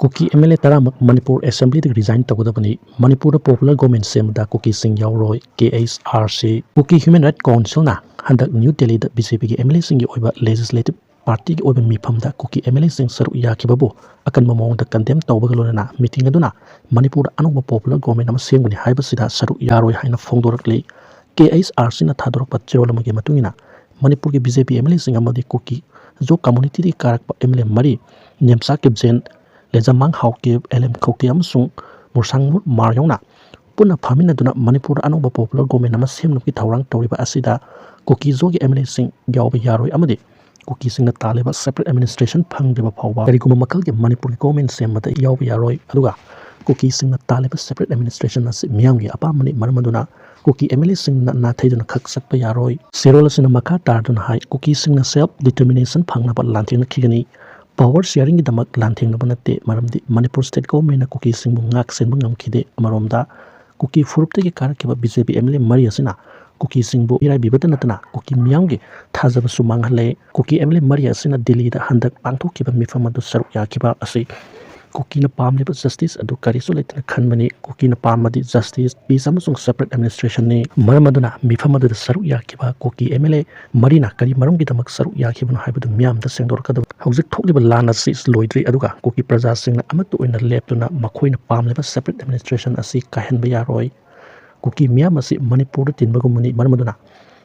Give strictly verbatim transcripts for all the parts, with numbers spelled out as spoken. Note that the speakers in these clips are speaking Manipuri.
ꯀꯨꯀꯤ ꯑꯦꯝ ꯑꯦꯜ ꯑꯦ ꯇꯔꯥꯃꯛ ꯃꯅꯤꯄꯨꯔ ꯑꯦꯁꯦꯝꯕ꯭ꯂꯤꯗꯒꯤ ꯔꯤꯖꯥꯏꯟ ꯇꯧꯒꯗꯕꯅꯤ꯫ ꯃꯅꯤꯄꯨꯔꯗ ꯄꯣꯄꯨꯂꯔ ꯒꯣꯔꯃꯦꯟ ꯁꯦꯝꯕꯗ ꯀꯨꯀꯤꯁꯤꯡ ꯌꯥꯎꯔꯣꯏ, ꯀꯦ ꯑꯩꯆ ꯑꯥꯔ ꯁꯤ꯫ ꯀꯨꯀꯤ ꯍ꯭ꯌꯨꯃꯦꯟ ꯔꯥꯏꯠ ꯀꯥꯎꯟꯁꯤꯜꯅ ꯍꯟꯗꯛ ꯅ꯭ꯌꯨ ꯗꯦꯜꯂꯤꯗ ꯕꯤ ꯖꯦ ꯄꯤꯒꯤ ꯑꯦꯝ ꯑꯦꯜ ꯑꯦꯁꯤꯡꯒꯤ ꯑꯣꯏꯕ ꯂꯦꯖꯤꯁꯂꯦꯇꯤꯚ ꯄꯥꯔꯇꯤꯒꯤ ꯑꯣꯏꯕ ꯃꯤꯐꯝꯗ ꯀꯨꯀꯤ ꯑꯦꯝ ꯑꯦꯜ ꯑꯦꯁꯤꯡ ꯁꯔꯨꯛ ꯌꯥꯈꯤꯕꯕꯨ ꯑꯀꯟꯕ ꯃꯑꯣꯡꯗ ꯀꯟꯗꯦꯝ ꯇꯧꯕꯒ ꯂꯣꯏꯅꯅ ꯃꯤꯇꯤꯡ ꯑꯗꯨꯅ ꯃꯅꯤꯄꯨꯔꯗ ꯑꯅꯧꯕ ꯄꯣꯄꯨꯂꯔ ꯒꯣꯔꯃꯦꯟ ꯑꯃ ꯁꯦꯝꯒꯅꯤ ꯍꯥꯏꯕꯁꯤꯗ ꯁꯔꯨꯛ ꯌꯥꯔꯣꯏ ꯍꯥꯏꯅ ꯐꯣꯡꯗꯣꯔꯛꯂꯤ꯫ ꯀꯦ ꯑꯩꯆ ꯑꯥꯔ ꯁꯤꯅ ꯊꯥꯗꯣꯔꯛꯄ ꯆꯦꯔꯣꯜ ꯑꯃꯒꯤ ꯃꯇꯨꯡ ꯏꯟꯅ ꯃꯅꯤꯄꯨꯔꯒꯤ B J P M L ꯑꯦꯁꯤꯡ ꯑꯃꯗꯤ ꯀꯨꯀꯤ ꯖꯣ ꯀꯝꯃꯨꯅꯤꯇꯤꯗꯒꯤ ꯀꯥꯔꯛꯄ ꯑꯦꯝ ꯑꯦꯜ ꯑꯦ ꯃꯔꯤ, ꯅꯦꯝꯆꯥ ꯀꯤꯞꯖꯦꯟ, ꯂꯦꯖꯃꯥꯡ ꯍꯥꯎꯀꯤꯞ, ꯑꯦꯜ ꯑꯦꯝ ꯈꯧꯀꯤꯞ ꯑꯃꯁꯨꯡ ꯃꯨꯔꯁꯥꯡꯃꯨꯠ ꯃꯥꯔ ꯌꯥꯎꯅ ꯄꯨꯟꯅ ꯐꯝꯃꯤꯟꯅꯗꯨꯅ ꯃꯅꯤꯄꯨꯔꯗ ꯑꯅꯧꯕ ꯄꯣꯄꯨꯂꯔ ꯒꯣꯔꯃꯦꯟ ꯑꯃ ꯁꯦꯝꯅꯕꯒꯤ ꯊꯧꯔꯥꯡ ꯇꯧꯔꯤꯕ ꯑꯁꯤꯗ ꯀꯨꯀꯤ ꯖꯣꯒꯤ ꯑꯦꯝ ꯑꯦꯜ ꯑꯦꯁꯤꯡ ꯌꯥꯎꯕ ꯌꯥꯔꯣꯏ ꯑꯃꯗꯤ ꯀꯨꯀꯤꯁꯤꯡꯅ ꯇꯥꯜꯂꯤꯕ ꯁꯦꯄꯔꯦꯠ ꯑꯦꯗꯃꯤꯅꯤꯁꯇ꯭ꯔꯦꯁꯟ ꯐꯪꯗ꯭ꯔꯤꯕ ꯐꯥꯎꯕ ꯀꯔꯤꯒꯨꯝꯕ ꯃꯈꯜꯒꯤ ꯃꯅꯤꯄꯨꯔꯒꯤ ꯒꯣꯔꯃꯦꯟ ꯁꯦꯝꯕꯗ ꯌꯥꯎꯕ ꯌꯥꯔꯣꯏ꯫ ꯑꯗꯨꯒ ꯀꯨꯀꯤꯁꯤꯡꯅ ꯇꯥꯜꯂꯤꯕ ꯁꯦꯄꯔꯦꯠ ꯑꯦꯗꯃꯤꯅꯤꯁꯇ꯭ꯔꯦꯁꯟ ꯑꯁꯤ ꯃꯤꯌꯥꯝꯒꯤ ꯑꯄꯥꯝꯕꯅꯤ, ꯃꯔꯝ ꯑꯗꯨꯅ ꯀꯨꯀꯤ ꯑꯦꯝ ꯑꯦꯜ ꯑꯦꯁꯤꯡꯅ ꯅꯥꯊꯩꯗꯨꯅ ꯈꯛ ꯆꯠꯄ ꯌꯥꯔꯣꯏ꯫ ꯆꯦꯔꯣꯜ ꯑꯁꯤꯅ ꯃꯈꯥ ꯇꯥꯔꯗꯨꯅ ꯍꯥꯏ, ꯀꯨꯀꯤꯁꯤꯡꯅ ꯁꯦꯜꯐ ꯗꯤꯇꯔꯃꯤꯅꯦꯁꯟ ꯐꯪꯅꯕ ꯂꯥꯟꯊꯦꯡꯅꯈꯤꯒꯅꯤ꯫ ꯄꯥꯋꯔ ꯁꯤꯌꯥꯔꯤꯡꯒꯤꯗꯃꯛ ꯂꯥꯟꯊꯦꯡꯅꯕ ꯅꯠꯇꯦ, ꯃꯔꯝꯗꯤ ꯃꯅꯤꯄꯨꯔ ꯁ꯭ꯇꯦꯠ ꯒꯣꯚꯔꯟꯃꯦꯟꯠꯅ ꯀꯨꯀꯤꯁꯤꯡꯕꯨ ꯉꯥꯛ ꯁꯦꯟꯕ ꯉꯝꯈꯤꯗꯦ꯫ ꯑꯃꯔꯣꯝꯗ ꯀꯨꯀꯤ ꯐꯨꯔꯨꯞꯇꯒꯤ ꯀꯥꯔꯛꯈꯤꯕ B J P M L A ꯃꯔꯤ ꯑꯁꯤꯅ ꯀꯨꯀꯤꯁꯤꯡꯕꯨ ꯏꯔꯥꯏꯕꯤꯕꯇ ꯅꯠꯇꯅ ꯀꯨꯀꯤ ꯃꯤꯌꯥꯝꯒꯤ ꯊꯥꯖꯕꯁꯨ ꯃꯥꯡꯍꯜꯂꯦ꯫ ꯀꯨꯀꯤ ꯑꯦꯝ ꯑꯦꯜ ꯑꯦ ꯃꯔꯤ ꯑꯁꯤꯅ ꯗꯤꯜꯂꯤꯗ ꯍꯟꯗꯛ ꯄꯥꯡꯊꯣꯛꯈꯤꯕ ꯃꯤꯐꯝ ꯑꯗꯨ ꯁꯔꯨꯛ ꯌꯥꯈꯤꯕ ꯑꯁꯤ ꯀꯨꯀꯤꯅ ꯄꯥꯝꯂꯤꯕ ꯖꯁꯇꯤꯁ ꯑꯗꯨ ꯀꯔꯤꯁꯨ ꯂꯩꯇꯅ ꯈꯟꯕꯅꯤ꯫ ꯀꯨꯀꯤꯅ ꯄꯥꯝꯕꯗꯤ ꯖꯁꯇꯤꯁ, ꯄꯤꯁ ꯑꯃꯁꯨꯡ ꯁꯦꯄꯔꯦꯠ ꯑꯦꯗꯃꯤꯅꯤꯁꯇ꯭ꯔꯦꯁꯟꯅꯤ꯫ ꯃꯔꯝ ꯑꯗꯨꯅ ꯃꯤꯐꯝ ꯑꯗꯨꯗ ꯁꯔꯨꯛ ꯌꯥꯈꯤꯕ ꯀꯨꯀꯤ ꯑꯦꯝ ꯑꯦꯜ ꯑꯦ ꯃꯔꯤꯅ ꯀꯔꯤ ꯃꯔꯝꯒꯤꯗꯃꯛ ꯁꯔꯨꯛ ꯌꯥꯈꯤꯕꯅꯣ ꯍꯥꯏꯕꯗꯨ ꯃꯤꯌꯥꯝꯗ ꯁꯦꯡꯗꯣꯔꯛꯀꯗꯕ꯫ ꯍꯧꯖꯤꯛ ꯊꯣꯛꯂꯤꯕ ꯂꯥꯟ ꯑꯁꯤ ꯂꯣꯏꯗ꯭ꯔꯤ, ꯑꯗꯨꯒ ꯀꯨꯀꯤ ꯄ꯭ꯔꯖꯥꯁꯤꯡꯅ ꯑꯃꯠꯇ ꯑꯣꯏꯅ ꯂꯦꯞꯇꯨꯅ ꯃꯈꯣꯏꯅ ꯄꯥꯝꯂꯤꯕ ꯁꯦꯄꯔꯦꯠ ꯑꯦꯗꯃꯤꯅꯤꯁꯇ꯭ꯔꯦꯁꯟ ꯑꯁꯤ ꯀꯥꯏꯍꯟꯕ ꯌꯥꯔꯣꯏ꯫ ꯀꯨꯀꯤ ꯃꯤꯌꯥꯝ ꯑꯁꯤ ꯃꯅꯤꯄꯨꯔꯗ ꯇꯤꯟꯕꯒꯨꯝꯕꯅꯤ꯫ ꯃꯔꯝ ꯑꯗꯨꯅ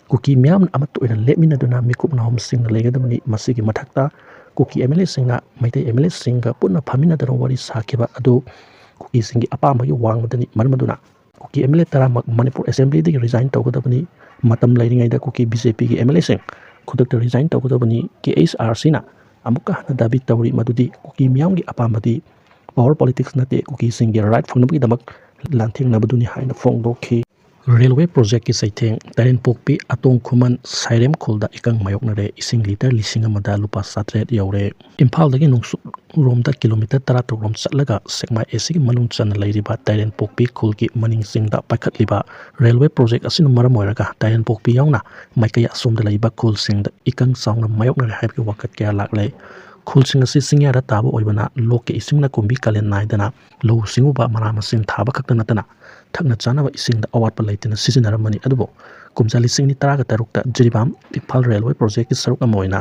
ꯀꯨꯀꯤ ꯃꯤꯌꯥꯝꯅ ꯑꯃꯠꯇ ꯑꯣꯏꯅ ꯂꯦꯞꯃꯤꯟꯅꯗꯨꯅ ꯃꯤꯀꯨꯞ ꯅꯥꯍꯨꯝꯁꯤꯡꯅ ꯂꯩꯒꯗꯕꯅꯤ꯫ ꯃꯁꯤꯒꯤ ꯃꯊꯛꯇ ꯀꯨꯀꯤ ꯑꯦꯝ ꯑꯦꯜ ꯑꯦꯁꯤꯡꯅ ꯃꯩꯇꯩ ꯑꯦꯝ ꯑꯦꯜ ꯑꯦꯁꯤꯡꯒ ꯄꯨꯟꯅ ꯐꯝꯃꯤꯟꯅꯗꯨꯅ ꯋꯥꯔꯤ ꯁꯥꯈꯤꯕ ꯑꯗꯨ ꯀꯨꯀꯤꯁꯤꯡꯒꯤ ꯑꯄꯥꯝꯕꯒꯤ ꯋꯥꯡꯃꯗꯅꯤ꯫ ꯃꯔꯝ ꯑꯗꯨꯅ ꯀꯨꯀꯤ ꯑꯦꯝ ꯑꯦꯜ ꯑꯦ ꯇꯔꯥꯃꯛ ꯃꯅꯤꯄꯨꯔ ꯑꯦꯁꯦꯝꯕ꯭ꯂꯤꯗꯒꯤ ꯔꯤꯖꯥꯏꯟ ꯇꯧꯒꯗꯕꯅꯤ꯫ ꯃꯇꯝ ꯂꯩꯔꯤꯉꯩꯗ ꯀꯨꯀꯤ ꯕꯤ ꯖꯦ ꯄꯤꯒꯤ ꯑꯦꯝ ꯑꯦꯜ ꯑꯦꯁꯤꯡ ꯈꯨꯗꯛꯇ ꯔꯤꯖꯥꯏꯟ ꯇꯧꯒꯗꯕꯅꯤ꯫ ꯀꯦ ꯑꯩꯆ ꯑꯥꯔ ꯁꯤꯅ ꯑꯃꯨꯛꯀ ꯍꯟꯅ ꯗꯥꯕꯤ ꯇꯧꯔꯤ ꯃꯗꯨꯗꯤ ꯀꯨꯀꯤ ꯃꯤꯌꯥꯝꯒꯤ ꯑꯄꯥꯝꯕꯗꯤ ꯄꯥꯋꯔ ꯄꯣꯂꯤꯇꯤꯛꯁ ꯅꯠꯇꯦ, ꯀꯨꯀꯤꯁꯤꯡꯒꯤ ꯔꯥꯏꯠ ꯐꯪꯅꯕꯒꯤꯗꯃꯛ ꯂꯥꯟꯊꯦꯡꯅꯕꯗꯨꯅꯤ ꯍꯥꯏꯅ ꯐꯣꯡꯗꯣꯛꯈꯤ꯫ ꯔꯦꯜꯋꯦ ꯄ꯭ꯔꯣꯖꯦꯛꯀꯤ ꯆꯩꯊꯦꯡ, ꯇꯥꯏꯔꯦꯟꯄꯣꯛꯄꯤ, ꯑꯇꯣꯡ ꯈꯨꯃꯟ, ꯁꯥꯏꯔꯦꯝ ꯈꯨꯜꯗ ꯏꯀꯪ ꯃꯥꯌꯣꯛꯅꯔꯦ, ꯏꯁꯤꯡ ꯂꯤꯇꯔ ꯂꯤꯁꯤꯡ ꯑꯃꯗ ꯂꯨꯄꯥ ꯆꯥꯇ꯭ꯔꯦꯠ ꯌꯧꯔꯦ꯫ ꯏꯝꯐꯥꯜꯗꯒꯤ ꯅꯣꯡꯆꯨꯞ ꯔꯣꯝꯗ ꯀꯤꯂꯣꯃꯤꯇꯔ ꯇꯔꯥ ꯇꯔꯨꯛ ꯔꯣꯝ ꯆꯠꯂꯒ ꯁꯦꯛꯃꯥꯏ ꯑꯦ ꯁꯤꯒꯤ ꯃꯅꯨꯡ ꯆꯟꯅ ꯂꯩꯔꯤꯕ ꯇꯥꯏꯔꯦꯟꯄꯣꯛꯄꯤ ꯈꯨꯜꯒꯤ ꯃꯅꯤꯡ ꯆꯤꯡꯗ ꯄꯥꯏꯈꯠꯂꯤꯕ ꯔꯦꯜꯋꯦ ꯄ꯭ꯔꯣꯖꯦꯛ ꯑꯁꯤꯅ ꯃꯔꯝ ꯑꯣꯏꯔꯒ ꯇꯥꯏꯔꯦꯟꯄꯣꯛꯄꯤ ꯌꯥꯎꯅ ꯃꯥꯏꯀꯩ ꯑꯁꯣꯝꯗ ꯂꯩꯕ ꯈꯨꯜꯁꯤꯡꯗ ꯏꯀꯪ ꯆꯥꯎꯅ ꯃꯥꯌꯣꯛꯅꯔꯦ ꯍꯥꯏꯕꯒꯤ ꯋꯥꯀꯠ ꯀꯌꯥ ꯂꯥꯛꯂꯦ꯫ ꯈꯨꯜꯁꯤꯡ ꯑꯁꯤ ꯆꯤꯡꯌꯥꯗ ꯇꯥꯕ ꯑꯣꯏꯕꯅ ꯂꯣꯛꯀꯤ ꯏꯁꯤꯡꯅ ꯀꯨꯝꯕꯤ ꯀꯥꯂꯦꯟ ꯅꯥꯏꯗꯅ ꯂꯧꯎ ꯁꯤꯡꯎꯕ, ꯃꯅꯥ ꯃꯁꯤꯡ ꯊꯥꯕ ꯈꯛꯇ ꯅꯠꯇꯅ ꯊꯛꯅ ꯆꯥꯅꯕ ꯏꯁꯤꯡꯗ ꯑꯋꯥꯠꯄ ꯂꯩꯇꯅ ꯁꯤꯖꯤꯟꯅꯔꯝꯕꯅꯤ꯫ ꯑꯗꯨꯕꯨ ꯀꯨꯝꯖꯥ ꯂꯤꯁꯤꯡ ꯑꯅꯤ ꯇꯔꯥꯒ ꯇꯔꯨꯛꯇ ꯖꯤꯔꯤꯕꯥꯝ ꯏꯝꯐꯥꯜ ꯔꯦꯜꯋꯦ ꯄ꯭ꯔꯣꯖꯦꯛꯀꯤ ꯁꯔꯨꯛ ꯑꯃ ꯑꯣꯏꯅ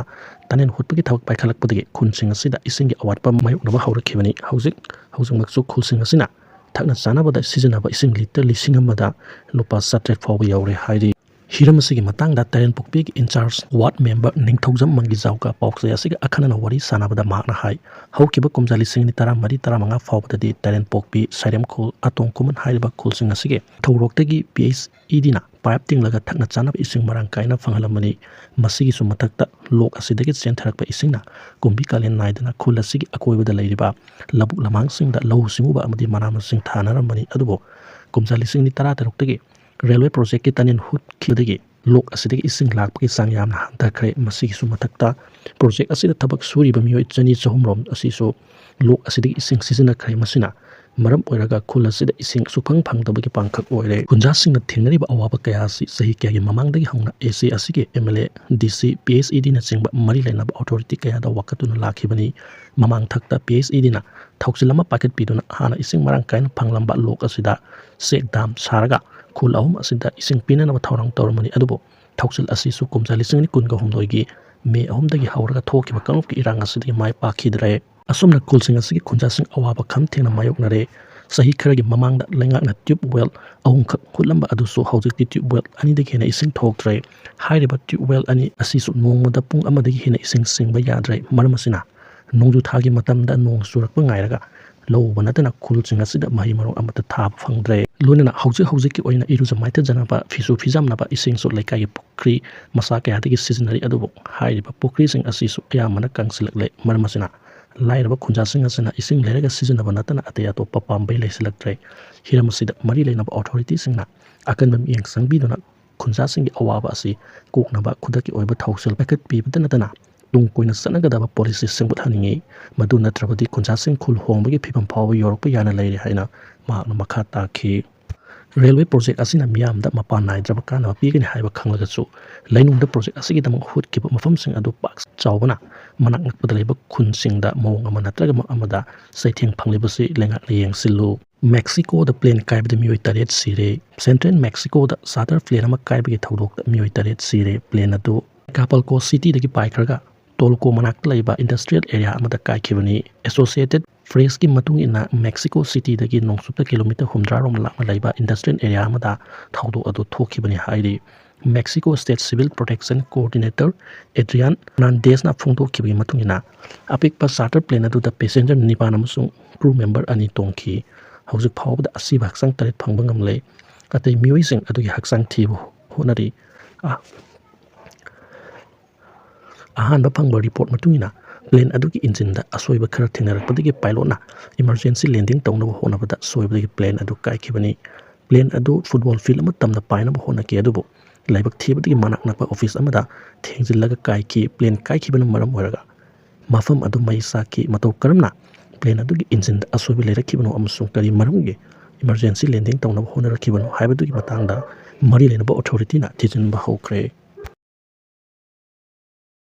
ꯇꯅꯦꯜ ꯍꯨꯠꯄꯒꯤ ꯊꯕꯛ ꯄꯥꯏꯈꯠꯂꯛꯄꯗꯒꯤ ꯈꯨꯜꯁꯤꯡ ꯑꯁꯤꯗ ꯏꯁꯤꯡꯒꯤ ꯑꯋꯥꯠꯄ ꯃꯥꯌꯣꯛꯅꯕ ꯍꯧꯔꯛꯈꯤꯕꯅꯤ꯫ ꯍꯧꯖꯤꯛ ꯍꯧꯖꯤꯛꯃꯛꯁꯨ ꯈꯨꯜꯁꯤꯡ ꯑꯁꯤꯅ ꯊꯛꯅ ꯆꯥꯅꯕꯗ ꯁꯤꯖꯤꯟꯅꯕ ꯏꯁꯤꯡ ꯂꯤꯇꯔ ꯂꯤꯁꯤꯡ ꯑꯃꯗ ꯂꯨꯄꯥ ꯆꯥꯇ꯭ꯔꯦꯠ ꯐꯥꯎꯕ ꯌꯧꯔꯦ ꯍꯥꯏꯔꯤ꯫ ꯍꯤꯔꯝ ꯑꯁꯤꯒꯤ ꯃꯇꯥꯡꯗ ꯇꯔꯦꯟꯄꯣꯛꯄꯤꯒꯤ ꯏꯟꯆꯥꯔꯖ ꯋꯥꯔꯗ ꯃꯦꯝꯕꯔ ꯅꯤꯡꯊꯧꯖꯝ ꯃꯪꯒꯤꯖꯥꯎꯒ ꯄꯥꯎꯆꯦ ꯑꯁꯤꯒꯤ ꯑꯈꯟꯅꯅ ꯋꯥꯔꯤ ꯁꯥꯟꯅꯕꯗ ꯃꯍꯥꯛꯅ ꯍꯥꯏ, ꯍꯧꯈꯤꯕ ꯀꯨꯝꯖꯥ ꯂꯤꯁꯤꯡ ꯑꯅꯤ ꯇꯔꯥꯃꯔꯤ ꯇꯔꯥꯃꯉꯥ ꯐꯥꯎꯕꯗꯗꯤ ꯇꯔꯦꯟꯄꯣꯛꯄꯤ, ꯁꯥꯏꯔꯦꯝꯈꯣꯜ, ꯑꯇꯣꯡ ꯈꯨꯃꯟ ꯍꯥꯏꯔꯤꯕ ꯈꯨꯜꯁꯤꯡ ꯑꯁꯤꯒꯤ ꯊꯧꯔꯣꯛꯇꯒꯤ ꯄꯤ ꯑꯩꯆ ꯏꯗꯤꯅ ꯄꯥꯏꯞ ꯇꯤꯡꯂꯒ ꯊꯛꯅ ꯆꯥꯅꯕ ꯏꯁꯤꯡ ꯃꯔꯥꯡ ꯀꯥꯏꯅ ꯐꯪꯍꯜꯂꯝꯕꯅꯤ꯫ ꯃꯁꯤꯒꯤꯁꯨ ꯃꯊꯛꯇ ꯂꯣꯛ ꯑꯁꯤꯗꯒꯤ ꯆꯦꯟꯊꯔꯛꯄ ꯏꯁꯤꯡꯅ ꯀꯨꯝꯕꯤ ꯀꯥꯂꯦꯟ ꯅꯥꯏꯗꯅ ꯈꯨꯜ ꯑꯁꯤꯒꯤ ꯑꯀꯣꯏꯕꯗ ꯂꯩꯔꯤꯕ ꯂꯧꯕꯨꯛ ꯂꯝꯍꯥꯡꯁꯤꯡꯗ ꯂꯧꯎ ꯁꯤꯡꯎꯕ ꯑꯃꯗꯤ ꯃꯅꯥ ꯃꯁꯤꯡ ꯊꯥꯅꯔꯝꯕꯅꯤ꯫ ꯑꯗꯨꯕꯨ ꯀꯨꯝꯖꯥ ꯂꯤꯁꯤꯡ ꯑꯅꯤ ꯇꯔꯥ ꯇꯔꯨꯛꯇꯒꯤ ꯔꯦꯜꯋꯦ ꯄ꯭ꯔꯣꯖꯦꯛꯀꯤ ꯇꯅꯦꯜ ꯍꯨꯠꯈꯤꯕꯗꯒꯤ ꯂꯣꯛ ꯑꯁꯤꯗꯒꯤ ꯏꯁꯤꯡ ꯂꯥꯛꯄꯒꯤ ꯆꯥꯡ ꯌꯥꯝꯅ ꯍꯟꯊꯈ꯭ꯔꯦ꯫ ꯃꯁꯤꯒꯤꯁꯨ ꯃꯊꯛꯇ ꯄ꯭ꯔꯣꯖꯦꯛ ꯑꯁꯤꯗ ꯊꯕꯛ ꯁꯨꯔꯤꯕ ꯃꯤꯑꯣꯏ ꯆꯅꯤ ꯆꯍꯨꯝ ꯔꯣꯝ ꯑꯁꯤꯁꯨ ꯂꯣꯛ ꯑꯁꯤꯗꯒꯤ ꯏꯁꯤꯡ ꯁꯤꯖꯤꯟꯅꯈ꯭ꯔꯦ꯫ ꯃꯁꯤꯅ ꯃꯔꯝ ꯑꯣꯏꯔꯒ ꯈꯨꯜ ꯑꯁꯤꯗ ꯏꯁꯤꯡ ꯁꯨꯐꯪ ꯐꯪꯗꯕꯒꯤ ꯄꯥꯡꯈꯛ ꯑꯣꯏꯔꯦ꯫ ꯈꯨꯟꯖꯥꯁꯤꯡꯅ ꯊꯦꯡꯅꯔꯤꯕ ꯑꯋꯥꯕ ꯀꯌꯥ ꯑꯁꯤ ꯆꯍꯤ ꯀꯌꯥꯒꯤ ꯃꯃꯥꯡꯗꯒꯤ ꯍꯧꯅ ꯑꯦ ꯁꯤ ꯑꯁꯤꯒꯤ ꯑꯦꯝ ꯑꯦꯜ ꯑꯦ, ꯗꯤ ꯁꯤ, ꯄꯤ ꯑꯩꯆ ꯏꯗꯤꯅꯆꯤꯡꯕ ꯃꯔꯤ ꯂꯩꯅꯕ ꯑꯣꯊꯣꯔꯤꯇꯤ ꯀꯌꯥꯗ ꯋꯥꯀꯠꯇꯨꯅ ꯂꯥꯛꯈꯤꯕꯅꯤ꯫ ꯃꯃꯥꯡ ꯊꯛꯇ ꯄꯤ ꯑꯩꯆ ꯏꯗꯤꯅ ꯊꯧꯁꯤꯜ ꯑꯃ ꯄꯥꯏꯈꯠꯄꯤꯗꯨꯅ ꯍꯥꯟꯅ ꯏꯁꯤꯡ ꯃꯔꯥꯡ ꯀꯥꯏꯅ ꯐꯪꯂꯝꯕ ꯂꯣꯛ ꯑꯁꯤꯗ ꯆꯦꯛ ꯗꯥꯝ ꯁꯥꯔꯒ ꯈꯨꯜ ꯑꯍꯨꯝ ꯑꯁꯤꯗ ꯏꯁꯤꯡ ꯄꯤꯅꯅꯕ ꯊꯧꯔꯥꯡ ꯇꯧꯔꯝꯕꯅꯤ꯫ ꯑꯗꯨꯕꯨ ꯊꯧꯁꯤꯜ ꯑꯁꯤꯁꯨ ꯀꯨꯝꯖꯥ ꯂꯤꯁꯤꯡ ꯑꯅꯤ ꯀꯨꯟꯒ ꯍꯨꯝꯗꯣꯏꯒꯤ ꯃꯦ ꯑꯍꯨꯝꯗꯒꯤ ꯍꯧꯔꯒ ꯊꯣꯛꯈꯤꯕ ꯀꯥꯡꯂꯨꯞꯀꯤ ꯏꯔꯥꯡ ꯑꯁꯤꯗꯒꯤ ꯃꯥꯏ ꯄꯥꯛꯈꯤꯗ꯭ꯔꯦ꯫ ꯑꯁꯨꯝꯅ ꯈꯨꯜꯁꯤꯡ ꯑꯁꯤꯒꯤ ꯈꯨꯟꯖꯥꯁꯤꯡ ꯑꯋꯥꯕ ꯈꯝ ꯊꯦꯡꯅ ꯃꯥꯌꯣꯛꯅꯔꯦ꯫ ꯆꯍꯤ ꯈꯔꯒꯤ ꯃꯃꯥꯡꯗ ꯂꯩꯉꯥꯛꯅ ꯇ꯭ꯌꯨꯕ ꯋꯦꯜ ꯑꯍꯨꯝꯈꯛ ꯍꯨꯠꯂꯝꯕ ꯑꯗꯨꯁꯨ ꯍꯧꯖꯤꯛꯇꯤ ꯇ꯭ꯌꯨꯕ ꯋꯦꯜ ꯑꯅꯤꯗꯒꯤ ꯍꯦꯟꯅ ꯏꯁꯤꯡ ꯊꯣꯛꯇ꯭ꯔꯦ꯫ ꯍꯥꯏꯔꯤꯕ ꯇ꯭ꯌꯨꯕ ꯋꯦꯜ ꯑꯅꯤ ꯑꯁꯤꯁꯨ ꯅꯣꯡꯃꯗ ꯄꯨꯡ ꯑꯃꯗꯒꯤ ꯍꯦꯟꯅ ꯏꯁꯤꯡ ꯆꯤꯡꯕ ꯌꯥꯗ꯭ꯔꯦ꯫ ꯃꯔꯝ ꯑꯁꯤꯅ ꯅꯣꯡꯖꯨ ꯊꯥꯒꯤ ꯃꯇꯝꯗ ꯅꯣꯡ ꯆꯨꯔꯛꯄ ꯉꯥꯏꯔꯒ ꯂꯧ ꯎꯕ ꯅꯠꯇꯅ ꯈꯨꯜꯁꯤꯡ ꯑꯁꯤꯗ ꯃꯍꯩ ꯃꯔꯣꯡ ꯑꯃꯠꯇ ꯊꯥꯕ ꯐꯪꯗ꯭ꯔꯦ꯫ ꯂꯣꯏꯅꯅ ꯍꯧꯖꯤꯛ ꯍꯧꯖꯤꯛꯀꯤ ꯑꯣꯏꯅ ꯏꯔꯨꯖ ꯃꯥꯏꯊꯖꯅꯕ, ꯐꯤꯁꯨ ꯐꯤꯖꯥꯝꯅꯕ ꯏꯁꯤꯡꯁꯨ ꯂꯩꯀꯥꯏꯒꯤ ꯄꯨꯈ꯭ꯔꯤ ꯃꯆꯥ ꯀꯌꯥꯗꯒꯤ ꯁꯤꯖꯤꯟꯅꯔꯤ꯫ ꯑꯗꯨꯕꯨ ꯍꯥꯏꯔꯤꯕ ꯄꯨꯈ꯭ꯔꯤꯁꯤꯡ ꯑꯁꯤꯁꯨ ꯑꯌꯥꯝꯕꯅ ꯀꯪꯁꯤꯜꯂꯛꯂꯦ꯫ ꯃꯔꯝ ꯑꯁꯤꯅ ꯂꯥꯏꯔꯕ ꯈꯨꯟꯖꯥꯁꯤꯡ ꯑꯁꯤꯅ ꯏꯁꯤꯡ ꯂꯩꯔꯒ ꯁꯤꯖꯤꯟꯅꯕ ꯅꯠꯇꯅ ꯑꯇꯩ ꯑꯇꯣꯞꯄ ꯄꯥꯝꯕꯩ ꯂꯩꯁꯤꯜꯂꯛꯇ꯭ꯔꯦ꯫ ꯍꯤꯔꯝ ꯑꯁꯤꯗ ꯃꯔꯤ ꯂꯩꯅꯕ ꯑꯣꯊꯣꯔꯤꯇꯤꯁꯤꯡꯅ ꯑꯀꯟꯕ ꯃꯤꯠꯌꯦꯡ ꯆꯪꯕꯤꯗꯨꯅ ꯈꯨꯟꯖꯥꯁꯤꯡꯒꯤ ꯑꯋꯥꯕ ꯑꯁꯤ ꯀꯣꯛꯅꯕ ꯈꯨꯗꯛꯀꯤ ꯑꯣꯏꯕ ꯊꯧꯁꯤꯜ ꯄꯥꯏꯈꯠꯄꯤꯕꯇ ꯅꯠꯇꯅ ꯇꯨꯡ ꯀꯣꯏꯅ ꯆꯠꯅꯒꯗꯕ ꯄꯣꯂꯤꯁꯤ ꯁꯦꯝꯒꯠꯍꯟꯅꯤꯡꯏ꯫ ꯃꯗꯨ ꯅꯠꯇ꯭ꯔꯕꯗꯤ ꯈꯨꯟꯖꯥꯁꯤꯡ ꯈꯨꯜ ꯍꯣꯡꯕꯒꯤ ꯐꯤꯕꯝ ꯐꯥꯎꯕ ꯌꯧꯔꯛꯄ ꯌꯥꯅ ꯂꯩꯔꯦ ꯍꯥꯏꯅ ꯃꯍꯥꯛꯅ ꯃꯈꯥ ꯇꯥꯈꯤ꯫ ꯔꯦꯜꯋꯦ ꯄ꯭ꯔꯣꯖꯦꯛ ꯑꯁꯤꯅ ꯃꯤꯌꯥꯝꯗ ꯃꯄꯥꯟ ꯅꯥꯏꯗ꯭ꯔꯕ ꯀꯥꯟꯅꯕ ꯄꯤꯒꯅꯤ ꯍꯥꯏꯕ ꯈꯪꯂꯒꯁꯨ, ꯂꯩꯅꯨꯡꯗ ꯄ꯭ꯔꯣꯖꯦꯛ ꯑꯁꯤꯒꯤꯗꯃꯛ ꯍꯨꯠꯈꯤꯕ ꯃꯐꯝꯁꯤꯡ ꯑꯗꯨ ꯄꯥꯛ ꯆꯥꯎꯕꯅ ꯃꯅꯥꯛ ꯅꯛꯄꯗ ꯂꯩꯕ ꯈꯨꯟꯁꯤꯡꯗ ꯃꯑꯣꯡ ꯑꯃ ꯅꯠꯇ꯭ꯔꯒ ꯑꯃꯗ ꯆꯩꯊꯦꯡ ꯐꯪꯂꯤꯕꯁꯤ ꯂꯩꯉꯥꯛꯅ ꯌꯦꯡꯁꯤꯜꯂꯨ꯫ ꯃꯦꯛꯁꯤꯀꯣꯗ ꯄ꯭ꯂꯦꯟ ꯀꯥꯏꯕꯗ ꯃꯤꯑꯣꯏ ꯇꯔꯦꯠ ꯁꯤꯔꯦ꯫ ꯁꯦꯟꯇ꯭ꯔꯦꯜ ꯃꯦꯛꯁꯤꯀꯣꯗ ꯆꯥꯔꯇꯔ ꯄ꯭ꯂꯦꯟ ꯑꯃ ꯀꯥꯏꯕꯒꯤ ꯊꯧꯗꯣꯛꯇ ꯃꯤꯑꯣꯏ ꯇꯔꯦꯠ ꯁꯤꯔꯦ꯫ ꯄ꯭ꯂꯦꯟ ꯑꯗꯨ ꯑꯦꯀꯥꯄꯜꯀꯣ ꯁꯤꯇꯤꯗꯒꯤ ꯄꯥꯏꯈ꯭ꯔꯒ ꯇꯣꯜꯀꯣ ꯃꯅꯥꯛꯇ ꯂꯩꯕ ꯏꯟꯗꯁꯇ꯭ꯔꯤꯌꯦꯜ ꯑꯦꯔꯤꯌꯥ ꯑꯃꯗ ꯀꯥꯏꯈꯤꯕꯅꯤ꯫ ꯑꯦꯁꯣꯁꯤꯌꯦꯇꯦꯗ ꯄ꯭ꯔꯦꯁꯀꯤ ꯃꯇꯨꯡ ꯏꯟꯅ, ꯃꯦꯛꯁꯤꯀꯣ ꯁꯤꯇꯤꯗꯒꯤ ꯅꯣꯡꯆꯨꯞꯇ ꯀꯤꯂꯣꯃꯤꯇꯔ ꯍꯨꯝꯗ꯭ꯔꯥ ꯔꯣꯝ ꯂꯥꯞꯅ ꯂꯩꯕ ꯏꯟꯗꯁꯇ꯭ꯔꯤꯌꯦꯜ ꯑꯦꯔꯤꯌꯥ ꯑꯃꯗ ꯊꯧꯗꯣꯛ ꯑꯗꯨ ꯊꯣꯛꯈꯤꯕꯅꯤ ꯍꯥꯏꯔꯤ꯫ Mexico state civil protection coordinator Adrian ꯍꯔꯅꯥꯟꯗꯦꯁꯅ ꯐꯣꯡꯗꯣꯛꯈꯤꯕꯒꯤ ꯃꯇꯨꯡ ꯏꯟꯅ, ꯑꯄꯤꯛꯄ ꯆꯥꯔꯇꯔ ꯄ꯭ꯂꯦꯟ ꯑꯗꯨꯗ ꯄꯦꯁꯦꯟꯖꯔ ꯅꯤꯄꯥꯟ ꯑꯃꯁꯨꯡ ꯀ꯭ꯔꯨ ꯃꯦꯝꯕꯔ ꯑꯅꯤ ꯇꯣꯡꯈꯤ꯫ ꯍꯧꯖꯤꯛ ꯐꯥꯎꯕꯗ ꯑꯁꯤꯕ ꯍꯛꯆꯥꯡ ꯇꯔꯦꯠ ꯐꯪꯕ ꯉꯝꯂꯦ꯫ ꯑꯇꯩ ꯃꯤꯑꯣꯏꯁꯤꯡ ꯑꯗꯨꯒꯤ ꯍꯛꯆꯥꯡ ꯊꯤꯕ ꯍꯣꯠꯅꯔꯤ꯫ ꯑ-, ꯑꯍꯥꯟꯕ ꯐꯪꯕ ꯔꯤꯄꯣꯔꯠ ꯃꯇꯨꯡ ꯏꯟꯅ, ꯄ꯭ꯂꯦꯟ ꯑꯗꯨꯒꯤ ꯏꯟꯖꯤꯟꯗ ꯑꯁꯣꯏꯕ ꯈꯔ ꯊꯦꯡꯅꯔꯛꯄꯗꯒꯤ ꯄꯥꯏꯂꯣꯠꯅ ꯏꯃꯔꯖꯦꯟꯁꯤ ꯂꯦꯟꯗꯤꯡ ꯇꯧꯅꯕ ꯍꯣꯠꯅꯕꯗ ꯁꯣꯏꯕꯗꯒꯤ ꯄ꯭ꯂꯦꯟ ꯑꯗꯨ ꯀꯥꯏꯈꯤꯕꯅꯤ꯫ ꯄ꯭ꯂꯦꯟ ꯑꯗꯨ ꯐꯨꯠꯕꯣꯜ ꯐꯤꯜꯗ ꯑꯃ ꯇꯝꯅ ꯄꯥꯏꯅꯕ ꯍꯣꯠꯅꯈꯤ, ꯑꯗꯨꯕꯨ ꯂꯥꯏꯕꯛ ꯊꯤꯕꯗꯒꯤ ꯃꯅꯥꯛ ꯅꯛꯄ ꯑꯣꯐꯤꯁ ꯑꯃꯗ ꯊꯦꯡꯖꯤꯜꯂꯒ ꯀꯥꯏꯈꯤ꯫ ꯄ꯭ꯂꯦꯟ ꯀꯥꯏꯈꯤꯕꯅ ꯃꯔꯝ ꯑꯣꯏꯔꯒ ꯃꯐꯝ ꯑꯗꯨ ꯃꯩ ꯆꯥꯛꯈꯤ꯫ ꯃꯇꯧ ꯀꯔꯝꯅ ꯄ꯭ꯂꯦꯟ ꯑꯗꯨꯒꯤ ꯏꯟꯖꯤꯟꯗ ꯑꯁꯣꯏꯕ ꯂꯩꯔꯛꯈꯤꯕꯅꯣ ꯑꯃꯁꯨꯡ ꯀꯔꯤ ꯃꯔꯝꯒꯤ ꯏꯃꯔꯖꯦꯟꯁꯤ ꯂꯦꯟꯗꯤꯡ ꯇꯧꯅꯕ ꯍꯣꯠꯅꯔꯛꯈꯤꯕꯅꯣ ꯍꯥꯏꯕꯗꯨꯒꯤ ꯃꯇꯥꯡꯗ ꯃꯔꯤ ꯂꯩꯅꯕ ꯑꯣꯊꯣꯔꯤꯇꯤꯅ ꯊꯤꯖꯤꯟꯕ ꯍꯧꯈ꯭ꯔꯦ꯫